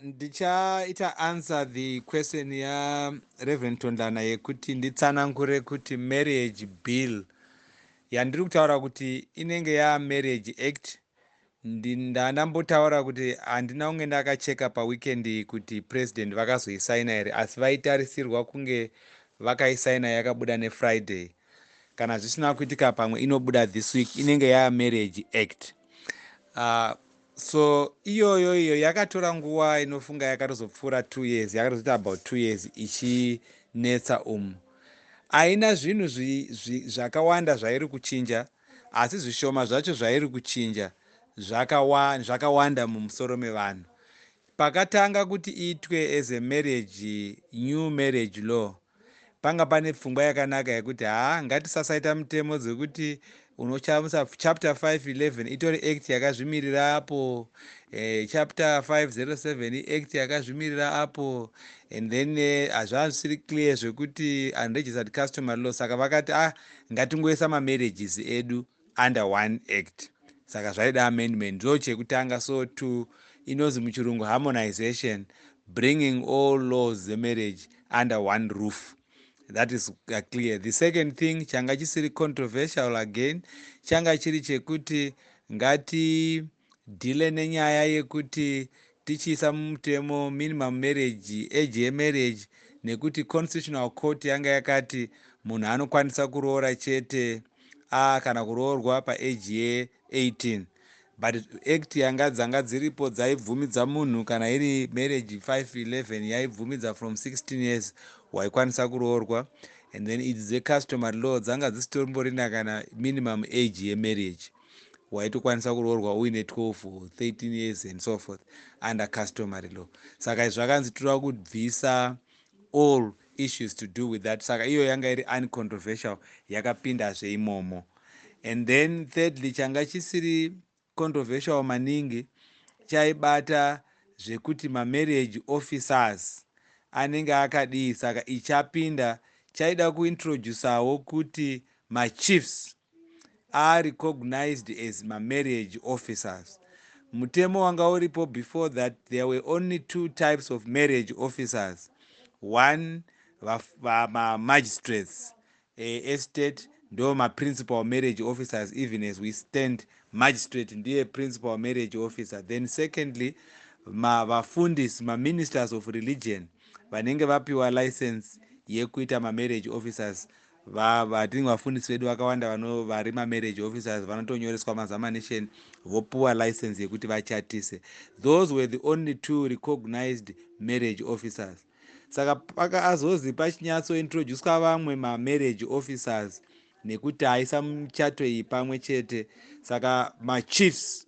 Ndichaita answer the question yaReverend Tondlana yekuti nditsanangure kuti marriage bill yandiri kutaura kuti inenge yaMarriage Act. Ndandambotaura kuti handina kunge ndakacheka paweekend kuti President vakazoisaina here, asi vaitarisirwa kunge vakaisaina. Yakabuda neFriday. Kana zvisina kuitika, pamwe inobuda this week. Inenge yaMarriage Act. So iyoyo iyo yakatora nguva inofunga yakatozopfuura 2 years, yakatozoita about 2 years ichinetsa. Haina zvinhu zvakawanda zvairi kuchinja, asi zvishoma zvacho zvairi kuchinja zvakawanda mumusoro mevanhu. Pakatanga kuti iitwe as a marriage, new marriage law, panga pane pfungwa yakanaka yekuti haa, ngatisasaita mutemo dzekuti unochamusa chapter 511 itori act yakazvimirira apo, chapter 507 iact yakazvimirira apo, and then hazvaa zvisiri clear zvekuti unregistered customary law. Saka vakati, ah, ngatingoisa mamarriages edu under one act. Saka zvaida amendment. Ndo chekutanga. So to inonzi muchirungu harmonization, bringing all laws dzemarriage under one roof. That is clear. The second thing changa chisiri controversial again changa chiri chekuti ngatideale nenyaya yekuti tichiisa mumutemo minimum marriage age yemarriage, nekuti Constitutional Court yanga yakati munhu anokwanisa kuroora chete a kana kuroorwa paage ye18, but act yanga dzanga dziripo dzaibvumidza munhu, kana iri marriage 511, yaibvumidza from 16 years waikwanisa kuroorwa, and then idzi dzecustomary law dzanga dzisitomborina kana minimum age yemarriage. Waitokwanisa kuroorwa uine 12, 13 years and so forth under customary law. Saka izvi zvakanzi toda kubvisa all issues to do with that. Saka iyo yanga iri uncontroversial, yakapindazve imomo. And then thirdly, changa chisiri controversial maningi chaibata zvekuti mamarriage officers anenge akadii. Saka ichapinda chaida kuintroducawo kuti machiefs are recognized as mamarriage officers. Mutemo wanga uripo before that, there were only two types of marriage officers. One, vamagistrates estate, ndo maprincipal marriage officers. Even as we stand, magistrate ndiye principal marriage officer. Then secondly, vafundisi, maministers of religion, vanenge vapiwa license yekuita mamarriage officers. Vatinge vafundisi vedu vakawanda vari mamarriage officers vanotonyoreswa maexamination, vopuwa license yekuti vachatise. Those were the only two recognized marriage officers. Saka paka azozi pachinyatsointroducwa vamwe mamarriage officers nekuti aisa muchato iyi pamwe chete. Saka machiefs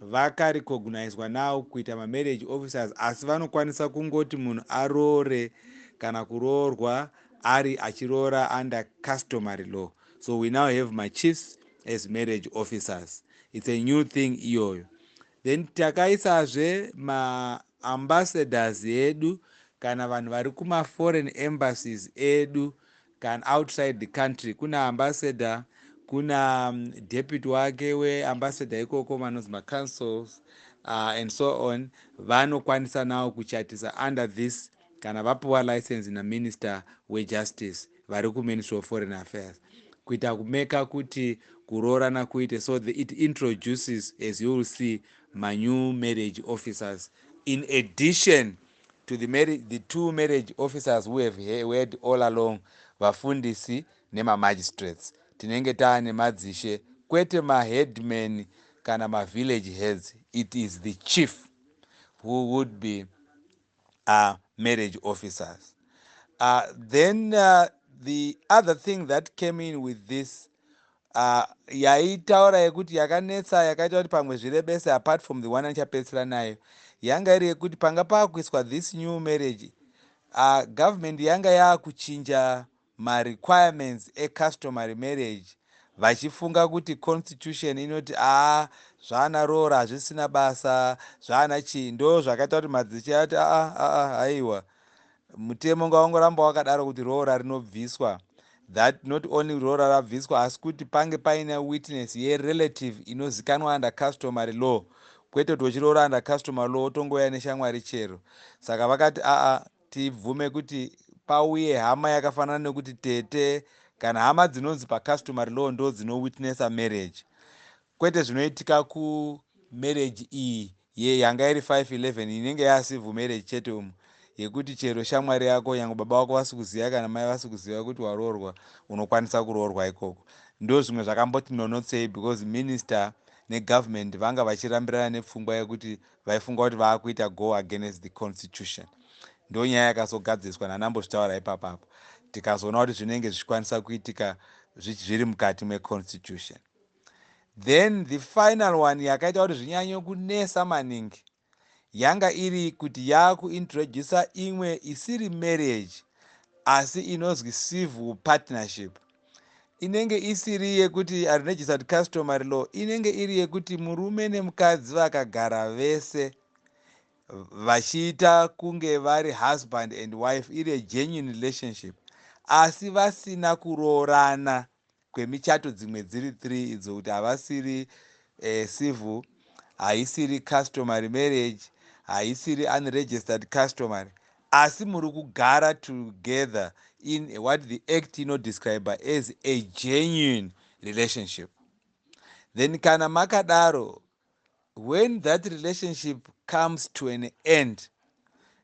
vakarecognizwa now kuita mamarriage officers, asi vanokwanisa kungoti munhu aroore kana kuroorwa ari achiroora under customary law. So we now have machiefs as marriage officers. It's a new thing iyoyo. Then takaisazve maambassadors edu, kana vanhu vari kumaforeign embassies edu kana outside the country. Kuna ambassador, kuna deputy wake weambassador ikoko, vanonzi maconsuls and so on. Vanokwanisa nawo kuchatisa under this kana vapiwa license naminister wejustice vari kuMinistry of Foreign Affairs, kuita kumeka kuti kuroorana kuite. So it introduces, as you will see, manew marriage officers in addition to the two marriage officers who have had all along, vafundisi nemamagistrates. Tinenge taane madzishe, kwete maheadman kana mavillage heads. It is the chief who would be marriage officers. Then the other thing that came in with this yaitaura yekuti yakanetsa, yakaita kuti pamwe zvirebese, apart from the one andichapedzisira nayo, yanga iri yekuti panga paakuiswa this new marriage, government yanga yaakuchinja marequirements ecustomary marriage, vachifunga kuti Constitution inoti aa, zvaana roora hazvisina basa, zvaana chii. Ndo zvakaita kuti madzishe ati, aa aa, haiwa, mutemo ngaungoramba wakadaro kuti roora rinobviswa. That not only roora rabviswa, asi kuti pange paine witness yerelative inozikanwa under customary law. Kwete kuti uchiroora under customary law wotongouya neshamwari chero. Saka vakati aa, tibvume kuti pauye hama yakafanana nekuti tete kana hama dzinonzi pacustomary law ndo dzinowitnessa marriage, kwete zvinoitika kumarriage iyi ye yanga iri 511, inenge yacivil marriage chete, umu yekuti chero shamwari yako, nyange baba vako vasi kuziva kana mai vasi kuziva kuti waroorwa, unokwanisa kuroorwa ikoko. Ndo zvimwe zvakamboti nonotsei, because minister negovernment vanga vachirambirana nepfungwa yekuti vaifunga kuti vaakuita go against the constitution. Ndo nyaya yakazogadziriswa nanambozvitaura ipapapo, tikazoona kuti zvinenge zvichikwanisa kuitika zviri mukati meconstitution. Then the final one yakaita kuti zvinyanye kunesa maningi yanga iri kuti yaakuintrodusa imwe isiri marriage, asi inozwi civil partnership. Inenge isiri yekuti unregistered customary law, inenge iri yekuti murume nemukadzi vakagara vese vachiita kunge vari husband and wife, iri genuine relationship, asi vasina kuroorana kwemichato dzimwe dziri 3 idzo, kuti havasiri civil, haisiri customary marriage, haisiri unregistered customary, asi muri kugara together in what the act inodescribe as a genuine relationship. Then kana makadaro, when that relationship comes to an end,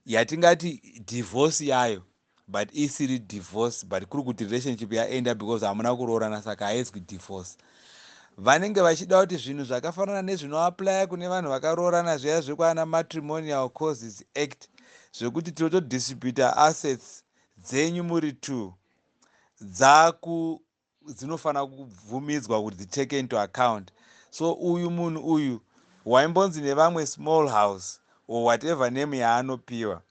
yatingati divorce yayo, but isiri divorce, but kuri kuti relationship yaenda because hamuna kuroorana, saka haizwi divorce. Vanenge vachida kuti zvinhu zvakafanana nezvinoapplya kune vanhu vakaroorana zviya zvekwana Matrimonial Causes Act, zvekuti tinotodisputa assets dzenyu muri two, dzaku dzinofanira kubvumidzwa kuti dzitake into account. So uyu munhu uyu waimbonzi nevamwe small house or whatever name yaanopiwa,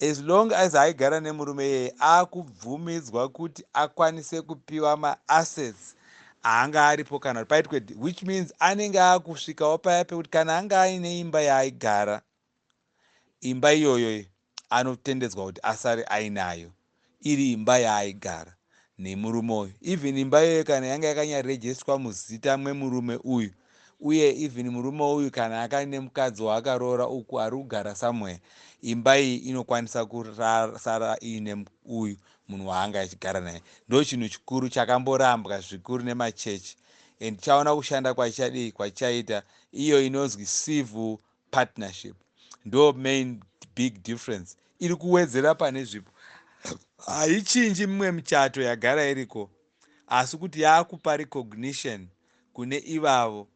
as long as aigara nemurume iyeye, akubvumidzwa kuti akwanise kupiwa maassets aanga aripo kana kuti paitwe, which means anenge akusvikawo paya pekuti kana anga aine imba yaaigara, imba iyoyo anotendedzwa kuti asare ainayo, iri imba yaaigara nemurume uyu. Even imba iyoyo kana yanga yakanyarejestwa muzita memurume uyu, uye even murume uyu kana akaine mukadzi waakaroora uku ari kugara somewhere, imba iyi inokwanisa kusara iine uyu munhu waanga achigara naye. Ndo chinhu chikuru chakamborambwa zvikuru nemachechi, and tichaona kushanda kwachichadii, kwachichaita. Iyo inonzi civil partnership ndo main big difference iri kuwedzera pane zvipo. Haichinji mimwe michato yagara iriko, asi kuti yaakupa recognition kune ivavo.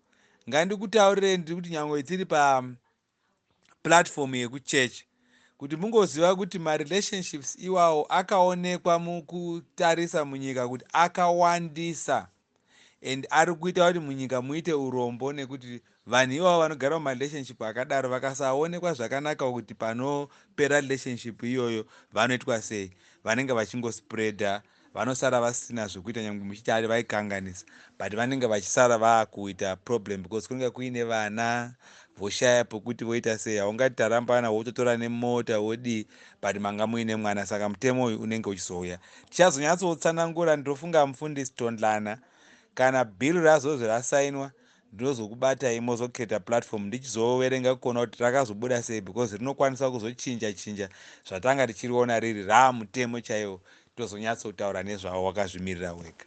Ngandikutaurirei, ndiri kuti nyange tiri paplatform yekuchechi, kuti mungoziva kuti marelationships iwawo akaonekwa mukutarisa munyika kuti akawandisa and ari kuita kuti munyika muite urombo, nekuti vanhu ivavo vanogara mumarelationship akadaro vakasaonekwa zvakanaka kuti panopera relationship iyoyo vanoitwa sei, vanenge vachingospreada, vanosara vasina zvekuita. Nyange muchiti ari vaikanganisa, but vanenge vachisara vaakuita problem because kunenge kuine vana, voshaya pokuti voita sei. Haungati tarambana, wototora nemota, wodii, but manga muine mwana. Saka mutemo uyu unenge uchizouya, tichazonyatsotsanangura. Ndinofunga mufundisi Tondlana, kana bill razozve rasainwa, ndinozokubatai mozocreata platform, ndichizoverenga kuona kuti rakazobuda sei, because rinokwanisa kuzochinja chinja zvatanga tichiriona riri raamutemo chaiwo. Tozonyatsotaura nezvavo wakazvimirira wega.